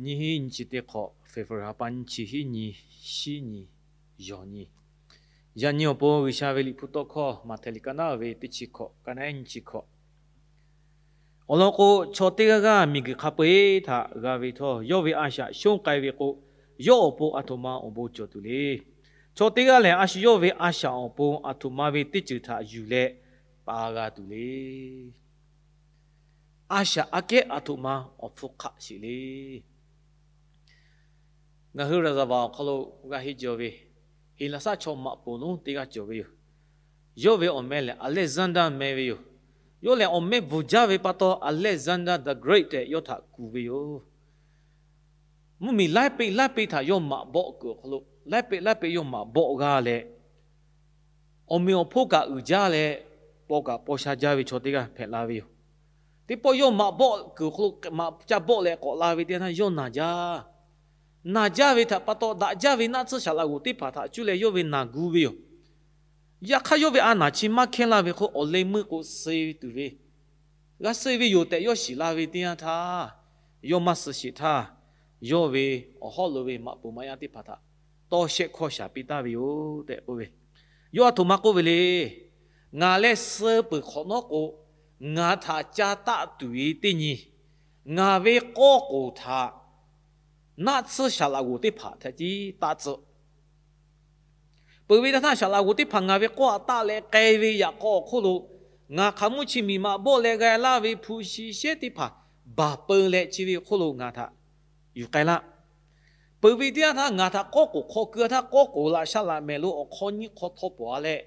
Nyiˇ hinˉ nyiˇ chi teˇ hk'awꞈ, February ha pa nyiˇ chi hiˉ nyi, shiˉ nyi, yawˬ nyi. Yaꞈ nyi awˬ pon G'uiˬsha ve Liꞈ hpu tawˇ hkawˇ Maꞈhtehˍ liꞈ ka naˉ ve teˇ chi hkawꞈ, ka naˉ nyiˇ chi hkawꞈ. Awˬ lawn k'o, chaw teˇ g'aˇ g'aˇ miˬguiˬ hk'a peu-eˬ htaꞈ g'a ve htawˇ, yawˇ ve a shaꞈ shonˉ k'ai ve k'o, yawˇ awˬ pon aˬ htoꞈ ma awˬ bon cawˬ tuˬ le. Chaw teˇ g'aˇ lehˬ, a shu yawˇ ve a shaꞈ awˬ pon aˬ htoꞈ ma ve teˇ ceuˬ htaꞈ yuˬ leh pa g'a tuˬ le. A shaꞈ aꞈ kehˉ aˬ htoꞈ ma awˬ hpfuhˇ hk'aˆ sheˍ le. Ngaˬ hui raˍzaˍvaˍ awˬ hk'aw lo g'a henˇ jaw ve Heˍlaˍsaˆ chaw maꞈ poˍ lonˉ teˇ g'aˇ cawˬ ve yoˬ. Yawˇ ve awˬ meh lehˬ, Alexander meh ve yoˬ. Yawˇ lehˬ, awˬ meh bvuhˬ jaˇ ve pa taw, Alexander the Great tehꞈ yawˇ htaꞈ kuˬ ve yoˬ. Mvuhˇmiˬ laiˉ peˆ laiˉ peˆ htaꞈ yawˇ maꞈ bawˆ kuiˬ awˬ hk'aw lo, laiˉ peˆ laiˉ peˆ yawˇ maꞈ bawˆ g'aˇ leh, awˬ meꞈ awˬ hponˇ kaꞈ uiˍ jaˇ leh, paw kaꞈ paw sha jaˇ ve chaw teˇ g'aˇ hpehꞈ la ve yoˬ. Teˇ pawˆ yawˇ maꞈ bawˆ kuiˬ awˬ hk'aw lo maꞈ ca bawˆ leh k'awꞈ la ve teˇ yanˇ htaˇ, yawˇ naˬ jaˇ. Naˬ jaˇ ve htaꞈ pa taw, daꞈ jaˇ ve naˆ tsuhˇ shaˍ laꞈ g'oˍ teˇ hpaˍ htaꞈ cuˇ leh yawˇ ve naˬ gu ve yoˬ. Yaꞈ hk'aˇ, yawˇ ve a naˬ chi maˇ hkehˇ laˇ ve hk'oˆ, awˬ leh meuˇ k'o suh tuˬ ve, g'a suh ve yoˬ tehꞈ yawˇ shiˍ la ve teˇ yanˇ htaˇ, yawˇ maˇ suh sheˍ htaˇ, yawˇ ve awˬ hawˉ lo ve maꞈ poˍ maꞈ yaˇ teˇ hpaˍ htaꞈ tawˇ shehˆ hkawˇ shaˍ piˇ taˍ ve yoˬ tehꞈ k'oˆ ve. Yawˇ aˬ htoꞈ ma k'oˆ ve le. Ngaˬ leh suh peuˬ hk'awꞈ nawˉ k'o, ngaˬ htaꞈ ca taˆ tuˬ ve teˇ nyi, ngaˬ ve k'awˇ k'oˍ htaꞈ naˆ tsuhˇ shaˍ laꞈ g'oˍ teˇ hpaˍ htaꞈ tiˉ taˆ tcuh. Peuˬ ve teˇ htaˇ, shaˍ laꞈ g'oˍ teˇ hpaˍ ngaˬ ve k'awˇ htaꞈ taˆ leh k'ai ve yaꞈ k'aw awˬ hk'oˆ lo, ngaˬ hk'aˬ mvuhˇ chi miˬ maꞈ bawˆ leh g'a laˇ ve hpu shi shehˉ teˇ hpaˍ baˬ peu leh, chi ve awˬ hk'oˆ lo ngaˬ htaꞈ yuˬ k'ai laˇ. Peuˬ ve teˇ yanˇ htaˇ, ngaˬ htaꞈ k'awˇ k'oˍ hk'aw keu htaˇ, k'awˇ k'oˍ laꞈ sha laꞈ mehˍ lo awˬ hk'aw nyiˇ hk'aw htaw pawˍ a leh,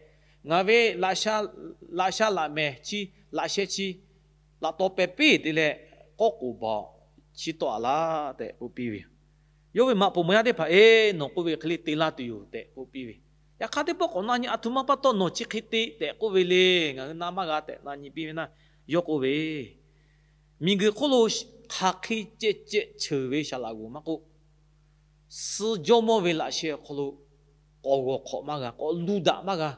ngaˬ ve laꞈ sha laꞈ mehˍ chi, laꞈ sheh chi laꞈ taw peh piˇ te leh, k'awˇ k'oˍ baˬ chi tawˆ a laˇ tehꞈ k'oˆ piˇ ve. Yawˇ ve maꞈ poˍ maꞈ yaˇ teˇ hpaˍ, Eˬ, nawˬ k'oˆ ve hk'e le te laˇ tuˬ yoˬ tehꞈ k'oˆ piˇ ve. Yaꞈ hk'aˇ, teˇ pawˆ k'awꞈ na nyi, aˬ htoꞈ ma pa taw nawˬ chi hk'e te tehꞈ k'oˆ ve le. Ngaˬ hui na maˇ g'a tehꞈ na nyi piˇ ve naˆ, yawˇ k'oˆ ve, Miˬguiˬ hk'oˆ lo hk'aˬ hk'e ceh ceh cheuˬ ve shaˍ laꞈ g'oˍ maˇ k'oˆ, suh jawˇmawˇ ve laꞈ sheh awˬ hk'aw lo k'awꞈ g'awˬ hk'awꞈ maˇ g'a, k'awꞈ lu daꞈ maˇ g'a,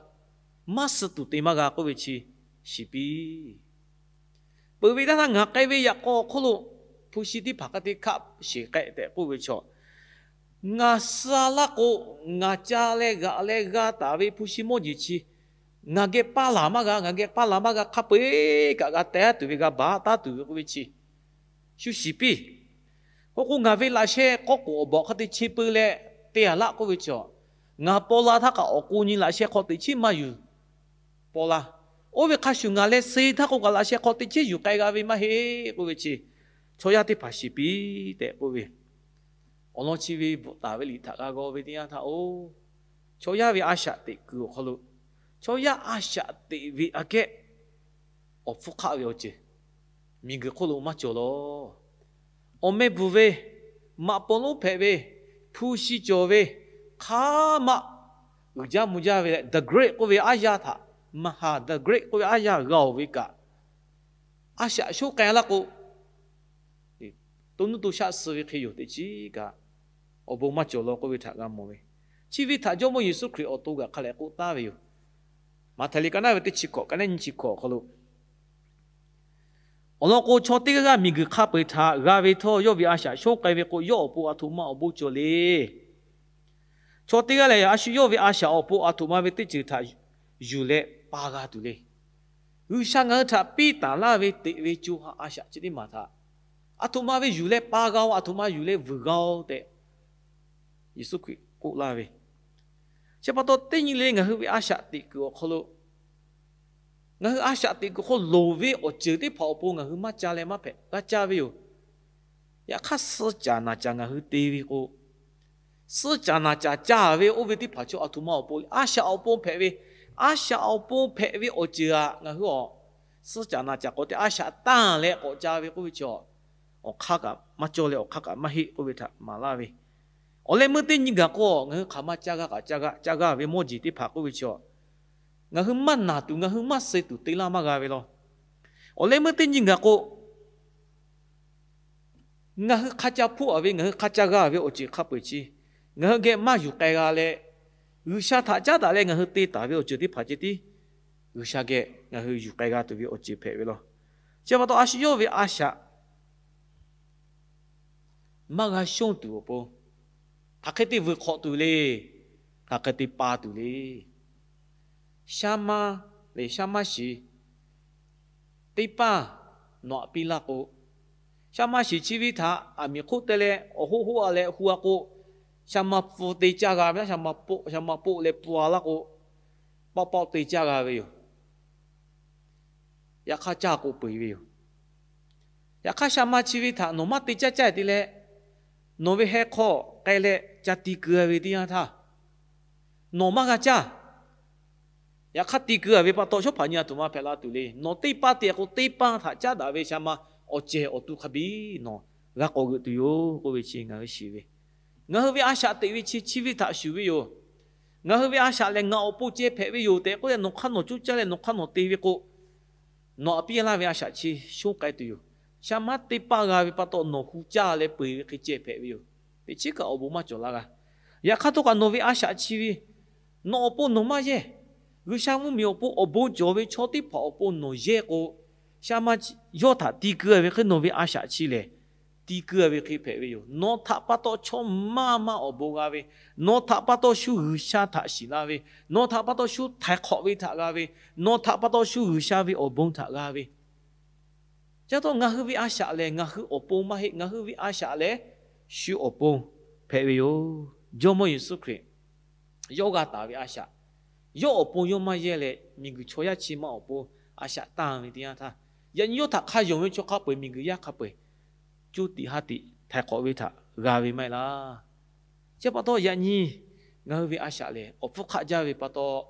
maˇ suh tuˬ te maˇ g'a k'oˆ ve chi shiˍ piˇ. Peuˬ ve teˇ htaˇ, ngaˬ k'ai ve yaꞈ k'aw awˬ hk'oˆ lo hpu shi teˇ hpaˍ hk'a te hkaˆ sheˍ k'ai tehꞈ k'oˆ ve chaw, ngaˬ suh laˇ k'o, ngaˬ ca leh g'aꞈ leh g'a taˍ ve hpu shi mawˇ jeˬ chi ngaˬ geh pa laˬ maˇ g'a, ngaˬ geh pa laˬ maˇ g'a, hk'a peu eˬ kaꞈ g'a teh tuˬ ve, g'a baˬ taˉ tuˬ ve k'oˆ ve chi shu shiˍ piˇ. K'o k'o, ngaˬ ve laꞈ sheh k'awˇ k'oˍ awˬ bawꞈ hk'a te che peu leh te a laˇ k'oˆ ve chaw, ngaˬ paw la htaˇ kaꞈ awˬ k'o nyi laꞈ sheh hk'aw teꞈ chiˉ maˇ yuˬ paw la. Oˇ ve hk'a shuˍ, ngaˬ leh suh htaˇ k'o kaꞈ laꞈ sheh hk'aw teꞈ chiˉ yuˬ k'ai g'a ve maˇ heˆ k'oˆ ve chi, chaw yaˇ teˇ hpaˍ shiˍ piˇ tehꞈ k'oˆ ve. Awˬ lawn chi ve bvuhꞈ taˍ ve liꞈ htaꞈ g'a g'aw ve teˇ yanˇ htaˇ, oˬ, chaw yaˇ ve a shaꞈ teꞈ kuiˬ awˬ hk'aw lo, chaw yaˇ a shaꞈ teꞈ ve aꞈ kehˉ awˬ hpfuhˇ hk'aˆ ve awˬ ceuˬ miˬguiˬ hk'oˆ lo maˇ cawˬ lawˬ. Awˬ meh bvuhˬ ve, maꞈ paw lonˉ hpehꞈ ve, hpu shi cawˬ ve, hk'aˬ maˆ uiˍ jaˇ mvuh jaˇ ve leh, the great k'oˆ ve aˉ yaˇ htaꞈ, maˍ haˍ the great k'oˆ ve aˉ yaˇ g'a oˬ ve kaꞈ, a shaꞈ shoˉ k'ai laˇ k'o, to nuˇ to shaˆ suh ve hk'e yoˬ teꞈ chiˉ kaꞈ, awˬ bon maˇ cawˬ lawˬ k'oˆ ve htaꞈ g'a mawˬ ve. Chi ve htaꞈ Jawˇmawˇ Yeˍsuˆ Hkriꞈ awˬ to g'aꞈ hk'a leh k'oˆ taˍ ve yoˬ. Maꞈhtehˍ liꞈ ka naˉ ve teˇ chi hkawꞈ, ka naˉ nyi chi hkawꞈ awˬ hk'aw lo, awˬ lawn k'o, chaw teˇ g'aˇ g'aˇ miˬguiˬ hk'a peu-eˬ htaꞈ g'a ve htawˇ, yawˇ ve a shaꞈ shoˉ k'ai ve k'o, yawˇ awˬ pon aˬ htoꞈ ma awˬ bon cawˬ le. Chaw teˇ g'aˇ lehˬ, a shu yawˇ ve a shaꞈ awˬ pon aˬ htoꞈ ma ve teˇ ceuˬ htaꞈ yuˬ leh pa g'a tuˬ le. G'uiˬsha ngaˬ hui htaꞈ piˇ taˍ laˇ ve teꞈ ve co ha a shaꞈ chi teˇ maˬ htaꞈ aˬ htoꞈ ma ve yuˬ leh pa g'a-oˬ, aˬ htoꞈ ma yuˬ leh vuiˬ g'a-oˬ tehꞈ, Yeˍsuˆ Hkriꞈ k'oˆ laˇ ve. Chi pa taw, teˇ nyi le ngaˬ hui ve a shaꞈ teꞈ kuiˬ awˬ hk'aw lo, ngaˬ hui a shaꞈ teꞈ kuiˬ hk'aw loˍ ve awˬ ceuˬ teˇ hpaˍ awˬ pon ngaˬ hui maˇ ca leh maˇ hpehꞈ g'a caˇ ve yoˬ. Yaꞈ hk'aˇ, suh caˍ naˍ caˍ ngaˬ hui te ve k'o, suh caˍ naˍ caˍ caˇ ve oˇ ve teˇ hpaˍ chaw aˬ htoꞈ ma awˬ pon, a shaꞈ awˬ pon hpehꞈ ve, a shaꞈ awˬ pon hpehꞈ ve awˬ ceuˬ aꞈ ngaˬ hui a suh caˍ naˍ caˍ k'awꞈ te a shaꞈ tanˇ leh k'awꞈ ca ve k'oˆ ve chi, awˬ hk'aˇ kaꞈ maˇ cawˇ leh awˬ hk'aˇ kaꞈ maˇ heˆ k'oˆ ve htaꞈ maˍ laˇ ve. Awˬ leh meuˇ teˇ nyi gaˬ k'o, ngaˬ hui hk'aˬ ma ca g'a kaꞈ ca g'a ve mawˇ jeˬ teˇ hpaˍ k'oˆ ve chi, ngaˬ hui maˇ naˬ tuˬ, ngaˬ hui maˇ suh tuˬ te laˇ maˇ g'a ve law. Awˬ leh meuˇ teˇ nyi gaˬ k'o, ngaˬ hui hk'a ca hpuˇ a ve, ngaˬ hui hk'a ca g'a ve awˬ ceuˬ hk'a peu-eˬ chi ngaˬ hui geh maˇ yuˬ k'ai g'a leh, G'uiˬsha htaꞈ caˉ daꞈ leh ngaˬ hui te taˍ ve awˬ ceuˬ teˇ hpaˍ ceh tiˉ G'uiˬsha geh ngaˬ hui yuˬ k'ai g'a tuˬ ve awˬ ceuˬ hpehꞈ ve law. Chi pa taw, a shu yawˇ ve a shaꞈ maˇ g'a shonˇ tuˬ awˬ pon, hk'aˬ hk'e te vuiˬ hk'awꞈ tuˬ le. Hk'aˬ hk'e te pa tuˬ le. Sha ma leh sha maˇ shiˍ teˇ paˇ nawˬ aꞈ piˇ laˇ k'o, sha maˇ shiˍ chi ve htaꞈ aˬ miˍ hk'oˆ te leh awˬ hoˆ hoˆ a leh hu a k'o, sha ma pfuh te caˇ g'a ve, sha ma poˆ, sha ma poˆ leh pfuh a laˇ k'o, paˆ paˆ te caˇ g'a ve yoˬ. Yaꞈ hk'aˇ caˇ k'o peu eˬ ve yoˬ. Yaꞈ hk'aˇ sha ma chi ve htaꞈ nawˬ maˇ te caˇ caˇ te leh, nawˬ ve heh hk'aw k'ai leh ca ti keu a ve teˇ yanˇ htaˇ, nawˬ maˇ g'a caˇ. Yaꞈ hk'aˇ ti keu a ve pa taw, shawˉ hpaˍ nyi a htoꞈ ma hpehꞈ la tuˬ le. Nawˬ teˇ paˇ te k'o, teˇ paˇ htaꞈ caˉ daꞈ ve sha ma awˬ cehˬ awˬ tu hk'a biˇ nawˬ g'a k'awꞈ g'euꞈ tuˬ yoˬ k'oˆ ve chi ngaˬ hui shiˍ ve. Ngaˬ hui ve a shaꞈ teꞈ ve chi chi ve htaꞈ shuˍ ve yoˬ. Ngaˬ hui ve a shaꞈ lehˬ ngaˬ awˬ pon ceh hpehꞈ ve yoˬ tehꞈ k'oˆ leh, nawˬ hk'aˇ nawˬ coˇ caˇ leh nawˬ hk'aˇ nawˬ te ve k'o, nawˬ aꞈ piˇ laˇ ve a shaꞈ chi shonˉ k'ai tuˬ yoˬ. Sha maˇ teˇ paˇ g'a ve pa taw, nawˬ hu caˇ leh peu eˬ ve hk'e ceh hpehꞈ ve yoˬ. Teꞈ chiˉ kaꞈ awˬ bon maˇ cawˬ laˇ g'a. Yaꞈ hk'aˇ htawˇ kaꞈ nawˬ ve a shaꞈ chi ve nawˬ awˬ pon nawˬ maˇ yehˇ. G'uiˬsha mvuhˇmiˬ awˬ pon awˬ bon cawˬ ve chaw teˇ hpaˍ awˬ pon nawˬ yehˇ k'o, sha ma yawˇ htaꞈ ti keu ve hk'e nawˬ ve a shaꞈ chi lehˬ, ti keu ve hk'e hpehꞈ ve yoˬ. Nawˬ htaꞈ pa taw chaw maˇ maˇ awˬ bon g'a ve, nawˬ htaꞈ pa taw shu G'uiˬsha htaꞈ shiˍ la ve, nawˬ htaꞈ pa taw shu htaiˍ hk'awꞈ ve htaꞈ g'a ve, nawˬ htaꞈ pa taw shu G'uiˬsha ve awˬ bon htaꞈ g'a ve. Chi pa taw ngaˬ hui ve a shaꞈ lehˬ ngaˬ hui awˬ pon maˇ heˆ. Ngaˬ hui ve a shaꞈ lehˬ shu awˬ pon hpehꞈ ve yoˬ. Jawˇmawˇ Yeˍsuˆ Hkriꞈ yawˇ g'a taˍ ve a shaꞈ, yawˇ awˬ pon yawˇ maˇ yehˇ leh, miˬguiˬ chaw yaˇ chi ma awˬ pon a shaꞈ tanˇ ve teˇ yanˇ htaˇ, yaꞈ nyi yawˇ htaꞈ hk'a yonˍ ve chaw hk'a peu eˬ, miˬguiˬ yaˇ hk'a peu eˬ, co tiꞈ ha tiꞈ htaiˍ hk'awꞈ ve htaꞈ g'a ve maˇ heˆ laˇ. Chi pa taw yaꞈ nyi ngaˬ hui ve a shaꞈ lehˬ awˬ hpfuhˇ hk'aˆ jaˇ ve pa taw,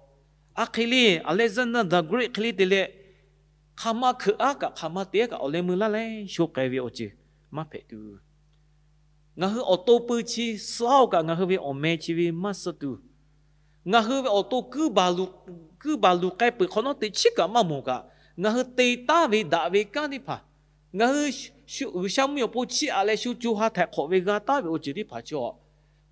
a hk'e le, Alexander the Great hk'e le te leh, hk'aˬ ma hkeuꞈ aˉ kaꞈ hk'aˬ ma te aˉ kaꞈ awˬ leh meuˇ laˇ leh sho k'ai ve awˬ ceuˬ maˇ hpehꞈ tuˬ, ngaˬ hui awˬ to pui chi suhˉ oˬ kaꞈ ngaˬ hui ve awˬ meh chi ve maˇ suh tuˬ, ngaˬ hui ve awˬ to kuiˉ baˬ luˬ k'ai peuˬ hk'awꞈ nawˉ teꞈ chiˉ kaꞈ maˇ mawˬ kaꞈ, ngaˬ hui te taˉ ve daꞈ ve kanˉ teˇ hpaˍ, ngaˬ hui G'uiˬsha mvuhˇmiˬ awˬ pon chiˇ aꞈ leh shu co ha htaiˍ hk'awꞈ ve g'a taˉ ve awˬ ceuˬ teˇ hpaˍ chi awˬ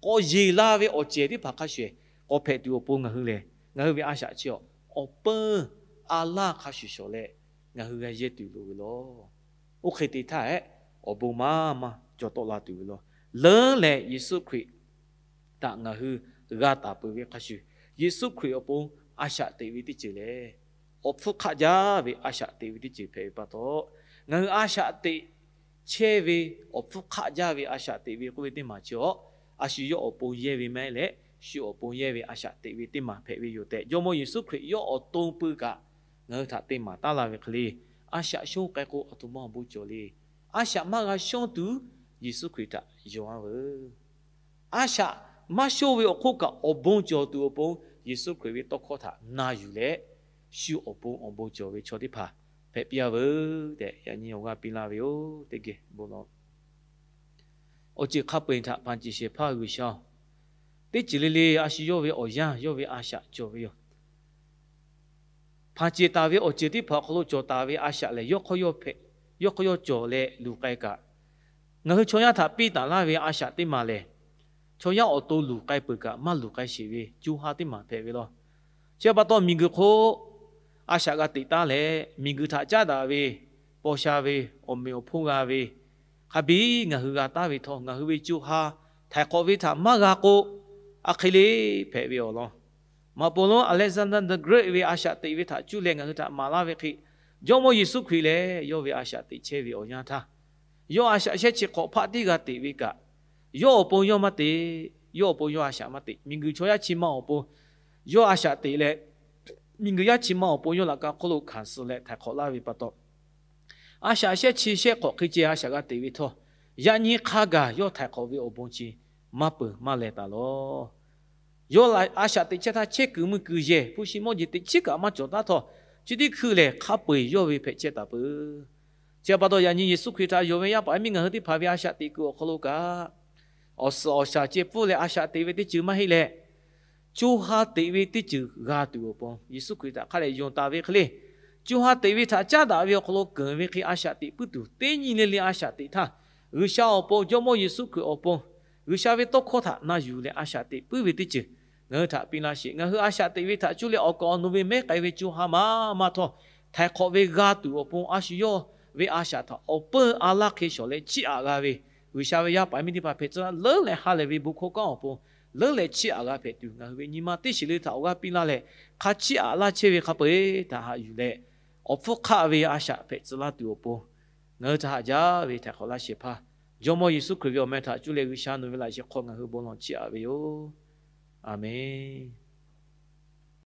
k'awꞈ yeˬ la ve awˬ cehˬ teˇ hpaˍ hk'a shuˍ k'awꞈ hpehꞈ tuˬ awˬ pon ngaˬ hui lehˬ, ngaˬ hui ve a shaꞈ chi awˬ peuˇ a laˇ hk'a shuˍ shawˍ leh ngaˬ hui g'a yehˇ tuˬ loˍ ve law. Oˇ hk'e te htaˇ hehꞈ, awˬ bon maˇ maˇ cawˬ tawˆ la tuˬ ve law. Leuˉ leh Yeˍsuˆ Hkriꞈ htaꞈ ngaˬ hui g'a taˍ peuˬ ve hk'a shuˍ, Yeˍsuˆ Hkriꞈ awˬ pon a shaꞈ teꞈ ve teˇ ceuˬ lehˬ, awˬ hpfuhˇ hk'aˆ jaˇ ve a shaꞈ teꞈ ve teˇ ceuˬ hpehꞈ ve pa taw, ngaˬ hui a shaꞈ teꞈ chehˇ ve, awˬ hpfuhˇ hk'aˆ jaˇ ve a shaꞈ teꞈ ve k'oˆ ve teˇ maˬ chi awˬ, a shu yawˇ awˬ pon yehˇ ve maˇ heˆ leh, shu awˬ pon yehˇ ve a shaꞈ teꞈ ve teˇ maˬ hpehꞈ ve yoˬ tehꞈ, Jawˇmawˇ Yeˍsuˆ Hkriꞈ yawˇ awˬ to pui kaꞈ ngaˬ hui htaꞈ te maˍ taˉ la ve hk'e le. A shaꞈ shonˉ k'ai k'o, aˬ htoꞈ ma awˬ bon cawˬ le. A shaꞈ maˇ g'a shonˉ tuˬ Yeˍsuˆ Hkriꞈ htaꞈ yonˍ a veuˬ. A shaꞈ maˇ shonˉ ve awˬ hk'oˆ kaꞈ awˬ bon cawˬ tuˬ awˬ pon Yeˍsuˆ Hkriꞈ ve tawˇ hkawˇ htaꞈ na yuˬ leh, shu awˬ pon awˬ bon cawˬ ve chaw teˇ hpaˍ hpehꞈ piˇ a veuˬ tehꞈ, yaꞈ nyi awˬ g'aˇ piˇ laˇ ve yoˬ. Teˇ geh bon lawˬ. Awˬ ceuˬ hk'a peu eˬ htaꞈ hpanˍ ceˬ shehˍ hpaˇ G'uiˬsha-oˬ, teˇ ceuˬ le le a shu yawˇ ve awˬ yanˇ yawˇ ve a shaꞈ cawˬ ve yoˬ. Hpanˍ ceˬ taˍ ve awˬ ceuˬ teˇ hpaˍ awˬ hk'aw lo cawˬ taˍ ve a shaꞈ lehˬ, yawˇ hk'aˇ yawˇ hpehꞈ, yawˇ hk'aˇ yawˇ cawˬ leh luˬ k'ai kaꞈ, ngaˬ hui chaw yaˇ htaꞈ piˇ taˍ laˇ ve a shaꞈ teˇ maˬ lehˬ, chaw yaˇ awˬ to luˬ k'ai peuˬ kaꞈ maˇ luˬ k'ai sheˍ ve co ha teˇ maˬ hpehꞈ ve law. Chi pa taw miˬguiˬ hk'oˆ a shaꞈ g'a teꞈ taˉ leh, miˬguiˬ htaꞈ caˉ daꞈ ve, paw sha ve, awˬ meꞈ awˬ hponˇ g'a ve, hk'a biˇ ngaˬ hui g'a taˉ ve htawˇ, ngaˬ hui ve co ha htaiˍ hk'awꞈ ve htaꞈ maˇ g'a k'o, a hk'e le hpehꞈ ve awˬ lawn. Maꞈ poˍ lonˉ Alexander the Great ve a shaꞈ teꞈ ve htaꞈ cuˇ leh ngaˬ hui htaꞈ maˍ laˇ ve hk'e, Jawˇmawˇ Yeˍsuˆ Hkriꞈ lehˬ yawˇ ve a shaꞈ teꞈ chehˇ ve awˬ yanˇ htaˇ, yawˇ a shaꞈ shehˇ chi hk'awꞈ hpaˆ tiˉ g'a teꞈ ve kaꞈ, yawˇ awˬ pon yawˇ maˇ teꞈ, yawˇ awˬ pon yawˇ a shaꞈ maˇ teꞈ. Miˬguiˬ chaw yaˇ chi ma awˬ pon yawˇ a shaꞈ teꞈ leh, miˬguiˬ yaˇ chi ma awˬ pon yawˇ laꞈ ka hk'oˆ lo hkanˍ suh leh htaiˍ hk'awꞈ laˇ ve pa taw, a shaꞈ shehˇ chi shehˇ hk'awꞈ hk'e ceh a shaꞈ g'a teꞈ ve htawˇ, yaꞈ nyi hk'a gaˬ yawˇ htaiˍ hk'awꞈ ve awˬ bon chi maˇ peuˬ maˇ leh taˍ law. Yawˇ a shaꞈ teꞈ chehˇ htaˇ chehˇ kuiˬ mui kuiˬ yehˬ hpu shi mawˇ jeˬ teꞈ chiˉ kaꞈ maˇ cawˬ taˉ htawˇ, chi teˇ hkui lehˬ hk'a peu eˬ yawˇ ve hpehꞈ chehˇ taˍ peuˬ. Chi pa taw yaꞈ nyi Yeˍsuˆ Hkriꞈ htaꞈ yonˍ ve yaˇ paˍ yaˇ miˇ ngaˬ hui teˇ hpaˍ ve a shaꞈ teꞈ kuiˬ awˬ hk'aw lo kaꞈ, awˬ suhˍ awˬ shaˍ ceh pfuhˇ leh a shaꞈ teꞈ ve teˇ ceuˬ maˇ heˆ leh, co ha teꞈ ve teˇ ceuˬ g'a tuˬ awˬ pon Yeˍsuˆ Hkriꞈ htaꞈ hk'a dehꞈ yonˍ taˍ ve hk'e le, co ha teꞈ ve htaꞈ caˉ daꞈ ve awˬ hk'aw lo keunˍ ve hk'e a shaꞈ teꞈ puiˉ tuˬ, teˇ nyi le le a shaꞈ teꞈ htaˇ, G'uiˬsha awˬ pon, Jawˇmawˇ Yeˍsuˆ Hkriꞈ awˬ pon, G'uiˬsha ve tawˇ hkawˇ htaꞈ na yuˬ leh a shaꞈ teꞈ puiˉ ve teˇ ceuˬ ngaˬ hui htaꞈ piˇ laˇ sheˍ. Ngaˬ hui a shaꞈ teꞈ ve htaꞈ cuˇ leh awˬ kaˍ awˬ nu ve mehˉ k'ai ve co ha maˇ maˇ htawˇ, htaiˍ hk'awꞈ ve g'a tuˬ awˬ pon a shu yawˇ ve a shaꞈ htaꞈ awˬ peuˇ a laˇ hk'e shawˍ leh chiˇ aꞈ g'a ve G'uiˬsha ve yaˇ paˍ miˇ teˇ hpaˍ hpehꞈ tcuh laˇ leuˉ leh ha lehˬ ve bon hkawˇ kanˉ awˬ pon leuˉ leh chiˇ aꞈ g'a hpehꞈ tuˬ, ngaˬ hui ve nyi ma teˇ shiˍ le htaꞈ awˬ g'aˇ piˇ laˇ leh, hk'a chiˇ aꞈ laˇ chehˇ ve hk'a peu-eˬ htaꞈ haꞈ yuˬ leh, awˬ hpfuhˇ hk'aˆ ve a shaꞈ hpehꞈ tcuh laˇ tuˬ awˬ pon ngaˬ hui htaꞈ haꞈ jaˇ ve htaiˍ hk'awꞈ laˇ shehˍ hpaˇ, Jawˇmawˇ Yeˍsuˆ Hkriꞈ ve awˬ meh htaꞈ cuˇ leh G'uiˬsha nawˬ ve laꞈ sheh hk'aw ngaˬ hui bon lawˬ chiˇ aꞈ ve yoˬ. Aˬ menˍ.